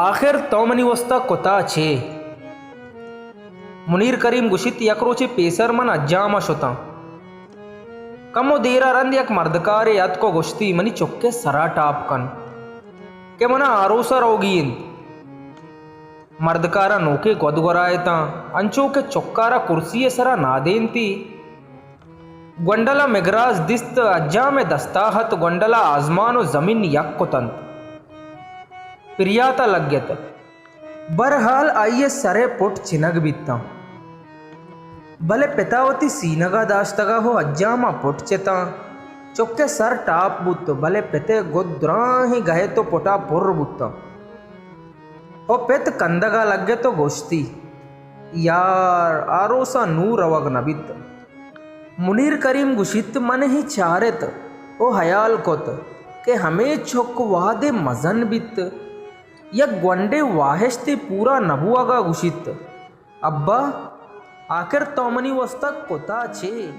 آخر تو منی واستا کتا چے؟ منیر کریم گوشیت، یک روچے پیسر من حجام ءَ شتاں۔ کمو دیر ءَ رند یک مردکارے اتک ءُ گوشتی، منی چک ءِ سر ءَ ٹاپ کن کہ من ءَ آروس ءَ روگی انت۔ مردکار ءَ نوکیں گد گورائتاں، انچو کہ چک ءَ را کرسی ءِ سر ءَ نادینتی۔ گونڈل ءَ مگراز دیست، حجام ءِ دست ءَ ات، گونڈل ءَ آزمان ءُ زمین یک کت انت۔ پریات ءَ لگت۔ بہرحال آئی ءِ سر ءِ پٹ چنگ بیتاں۔ بلے پت ءَ وتی سینگ ءَ داشتگ ءُ حجام ءَ پٹ چتاں۔ چک ءِ سر ٹاپ بوت، بلے پت ءِ گد دراہیں گہت ءُ پٹ ءَ پر بوتاں۔ ءُ پت کندگ ءَ لگت ءُ گوشتی، یار، آروس ءَ نوں روگ نہ بیت۔ منیر کریم گوشیت، من اے چارت ءُ ہیال کت کہ ہمے چک وہدے مزن بیت، یک گونڈیں واہشتے پورا نہ بوگ ءَ گوشیت، ابا، آخر تو منی واستا کتا چے؟